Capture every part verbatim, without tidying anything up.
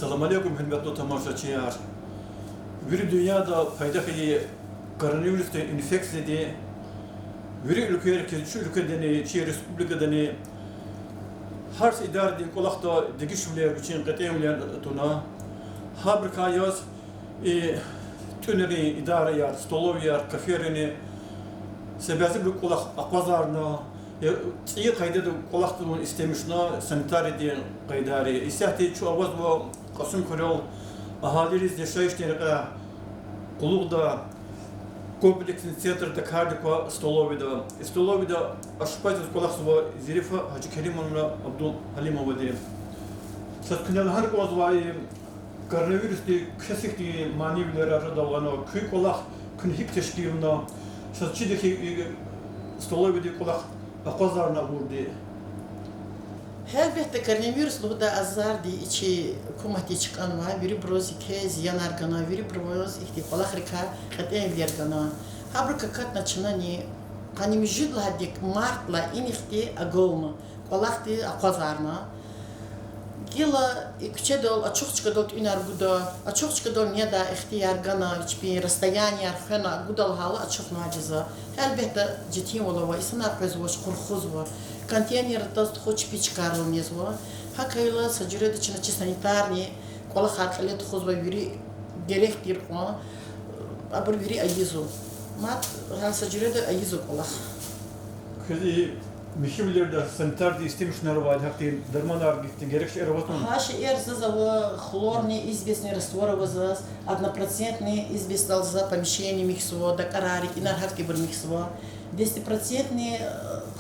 Салам алейкум, гьуьрметлу тамашачияр! Вири дуьньяда пайда хьайи коронавирусдин инфекцияди вири уьлквейрикай чи уьлкведани, чи республикадани гьар са идарадин кӀвалахда дегишвилер, вичин кьетӀенвилер туна. Гьабурукай яз и тӀуьнрин идараяр, столовыяр, кафейрини са бязибуру кӀвалах акъвазарна, цӀийи къайдада кӀвалах тавун истемишна санитариядин къайдайри. Исятда чун авазва Кьасумхуьрел агьалийриз яшайишдин рекьяй къуллугъда комплексный центрда кардик квай столовыда. И столовыда ашпаз яз кӀвалахзава Зерифа Гьажикеримовна Абдулгьалимовади. Чаз куьне лагьана кӀанзавай, коронавирусди квез гьихьтин манийвилер арадал гъана, куь кӀвалах куьне гьикӀ тешкилна, чаз чида хьи, и столовыди кӀвалах акъвазарна абурди. Гьелбетда, коронавирус лугьудай азарди и чи гьукуматдиз чкӀанвай, вирибуруз еке зиянар гана, вирибуруз ихьтин кӀвалахрикай кьетӀенвилер гана. Гьабурукай акатна чнани къанни муьжуьд лагьайдик мартлай инихъди агална, кӀвалахди акъвазарна. Гила и куьчедал ачух чкадал тӀуьнар гуда, ачух чкадал недай ихтияр гана, чпин расстоянияр хвена, гуда лагьайла ачухнавайди я. Гьелбетда, четинвал ава, инсанар къвезвач, къурхузва. Контейнердиз тухуз чпи чкайрал незва. ГьакӀ хьайила са жуьреда чна чи санитарный кӀвалахар кьиле тухузва, вири герек тир кьван, абур вири ийизва. Мад гьар са жуьреда ийизва кӀвалах. Квез и михьивилерда санитардин истемишунар авайди, гьахьтин дарманар гихьтин герек шейэр авач? Гьа шейэр заз ава, хлорный известьдин раствор ава заз, однопроцентный известьдал за помещение михьзава, дакӀарарик, инар гьахьтинбур михьзава. Десятипроцентный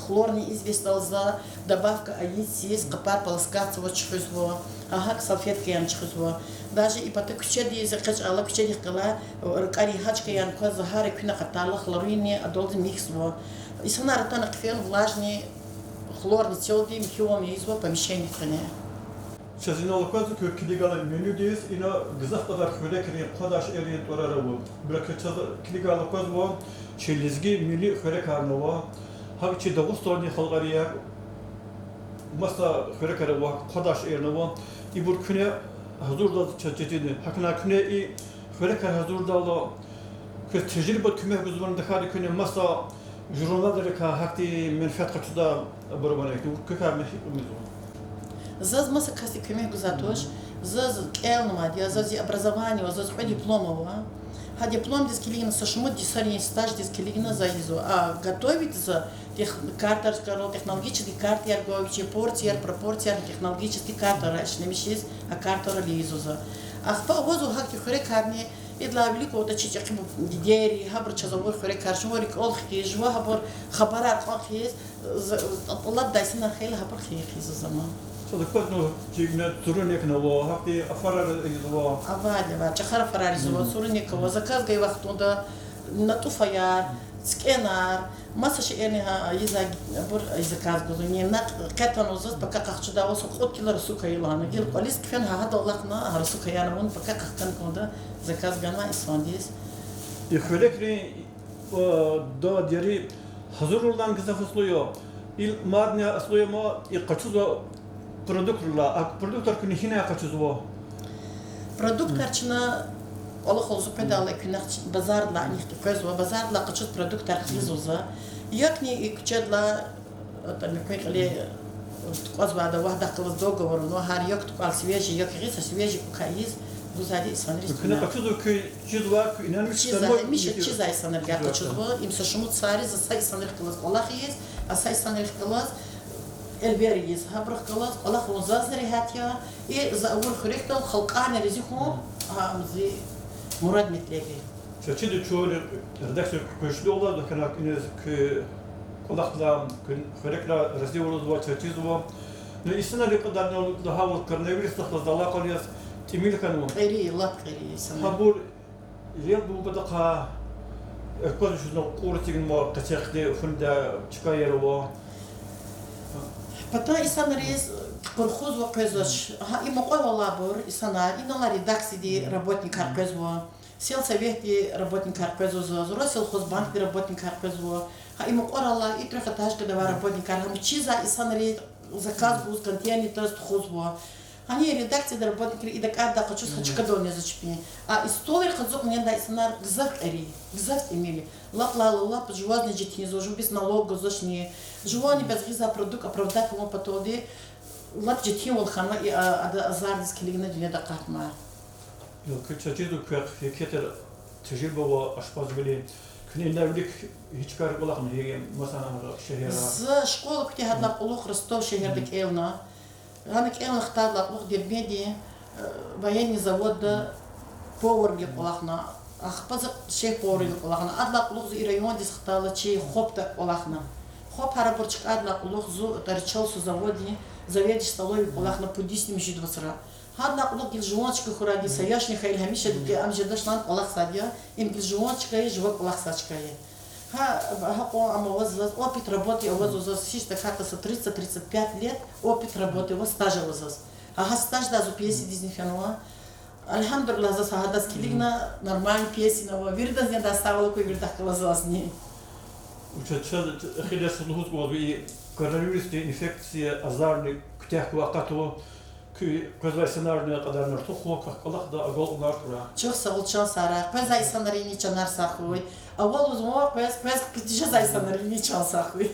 хлорный известьдал за добавка ийиз, къапар полоскаться аваз чуьхуьзва, а гьакӀ салфеткаяр чуьхуьзва. Даже и пата куьчедиз экъечӀайла, куьчедихъ галай ракӀарин гьажкаяр кваз, за гьар экуьнахъ атайла хлоринни адалди михьзава. Инсанар атана хъфена влажный хлорный селди михьивилни ийизва помещениедин къене. Чаз инал аквазва куь килигайла менюдиз, ина гзаф кьадар хуьрекрин, хъвадай шейэрин тӀварар ава. Бираказ чаз килигайла аквазва, чи лезги милли хуьрекарни ава, гьакӀ чи Дагъустандин халкьарин маса хуьрекар ава, хъвадай шейэрни ава. Ибур куьне гьазурдалди чаз четин я. ГьакӀ хьана куьне и хуьрекар гьазурдайла, квез тежриба куьмек гузвани, тахьайтӀа куьне маса журналрикай гьахьтин менфят къачудайбур авани, куь кар михьи кумизва? Заз маса касди куьмек гузвайди туш. Заз кӀелнавайди я, заз зи образование ава, заз кьве диплом ава. Гьа дипломдиз килигна са шумуд йисарин стаждиз килигна за ийизва. А готовить за тех-, картаяр, технологический картаяр гвай, вичин порцияр, пропорцияр, технологический картаяр ишлемишиз, а картаяр ийизва за. Ахпа авазва гьахьтин хуьрекарни, идалай вилик квадай чи чӀехи дидейри, гьабуру чаз авур хуьрекар жува рикӀел хкиз, жува гьабур хабарар кьван хъийиз, тӀалабдай инсанар хьайила гьабур хъийиз хъийизва за ман. Садаказ ну чи цуьрун некни ава, гьахьтин афарар ийизва? Авайди ава, чӀахар афарар ийизва, цуьрун нек ава, заказ гайи вахтунда натӀуфаяр, цикӀенар, маса шейэрни гьа ийизвайбур заказ гузва. Ни накь къе атанва заз, пака къахчудайвал са кьуд кило росу кайила лагьана. Гила кӀвализ хъфена гьа гьадал алахъна, гьа росу каяр авуна, пака къахкана кӀанда, заказ ганва инсандиз. И хуьрекрин, а, дад, яри гьазуруллан гзаф аслу я, ил мадни аслу я, ма и къачузва продуктрилай, а продуктар куьне гьинай къачузва? Продуктар чна кӀвалахал зун къведайла куьне базардилай инихъди къвезва, базардилай къачуз продуктар хъийизва за. Якни и куьчедилай, атӀа муькуь кьиле тукӀвазвайда вахъ дахъ галаз договор авунва, гьар як тукӀвал свежий, як гъиса свежий кукай ийиз, гузвайди инсанриз. Куьне къачузва, куь чизвай, куь инанмиш чизвай, гьамиша чизвай инсанрикай къачузва. Им са шумуд йисариз за са инсанрихъ галаз кӀвалах ийиз, а са инсанрихъ галаз элбер ийиз, гьабурухъ галаз кӀвалах авун зазни регьят я, и за авур хуьрекдал халкьарни рази хьун, гьа зи мурад-метлеб я. Чаз чида, чун редакцияда къуьн-къуьншидалди, гьакӀ хьана куьне куь кӀвалахрилай, куь хуьрекрилай рази авазва, чаз чизва. Ну, инсанрин кьадарни лагьайвал, коронавирусдихъ галаз алакъа яз тӀимил хьанва. Кьери, лап кьери инсанар. Гьабур ел буба патахъай, экъечӀна кьур эцигнава, къецехъди финда чкаяр ава. Пата инсанриз къурхузва, къвезвач. Гьа и мукьвал алайбур инсанар, иналай редакцияди работникар къвезва, сельсоветди работникар къвезва заз, Россельхозбанкди работникар къвезва. Гьа и мукьвал алай, и трёхэтажкада авай работникар, гьам чизвай инсанри заказ гуз контейнердиз тухузва. Гьа и редакцияда работникри ида кӀардай къачуз гьа чкадал незва чпин. А из столрихъ ацукьнавай инсанар гзаф кьери, гзаф тӀимил я. Лап лала, лап жувазни четинзава, жуваз бес налог гузвачни, жувани бес гъизвай продукт оправдать авун паталди лап четинвал хьанва и, а, ада азардиз килигна дуьньяда акъатна. Куь чаз чизва, квехъ еке тир тежриба ава ашпазвилин. Куьне инай вилик гьи чкайра кӀвалахна, гьи, масанан, шегьерра? За школа куьтягьайдалай кьулухъ Ростов шегьерда кӀелна. Гьана кӀелна хтайдалай кьулухъ Дербентдин, э, военный заводда поварвилик кӀвалахна. Ахпа за шеф-поварвилик кӀвалахна. Адалай кьулухъ за и райондиз хтайла чи ХОП-да кӀвалахна. ХОП гьарабур чкӀайдалай кьулухъ зун Тарчалсу заводдин заведующий столовыйвилик кӀвалахна пуд йисни муьжуьд вацра. Гьадалай кьулухъ гила жуван чка хьурайди, са яшни хьайила гьамиша ди амжедачнан кӀвалахзавайди я, им гила жуван чка я, жува кӀвалахзавай чка я. Гьа, гьакьван ам аваз заз, опыт работы аваз заз, гьич тахьайтӀа са тридцать, тридцать пять лет опыт работы аваз, стаж аваз заз. Гьа, гьа стаждалай зун пенсиядизни фенва. Альгьамдулиллагь, заз гьадаз килигна, нормальный пенсия ава, виридазни Аллагьди сагъвал гуй, виридахъ галаз зазни. Вучиз чаз эхиримжи са лугьуз кӀанзава, и коронавирусдин инфекция азарни куьтягь хьайи акъатун, куь къвезвай инсанарни кьадарни артух хьуй, квехъ кӀвалахда, агалкьунар хьурай. Чухсагъул, чан сагърай. Къвезвай инсанринни чанар сагъ хьуй. Авал лугьузва, къвез, къвез, жезвай инсанринни чан сагъ хьуй.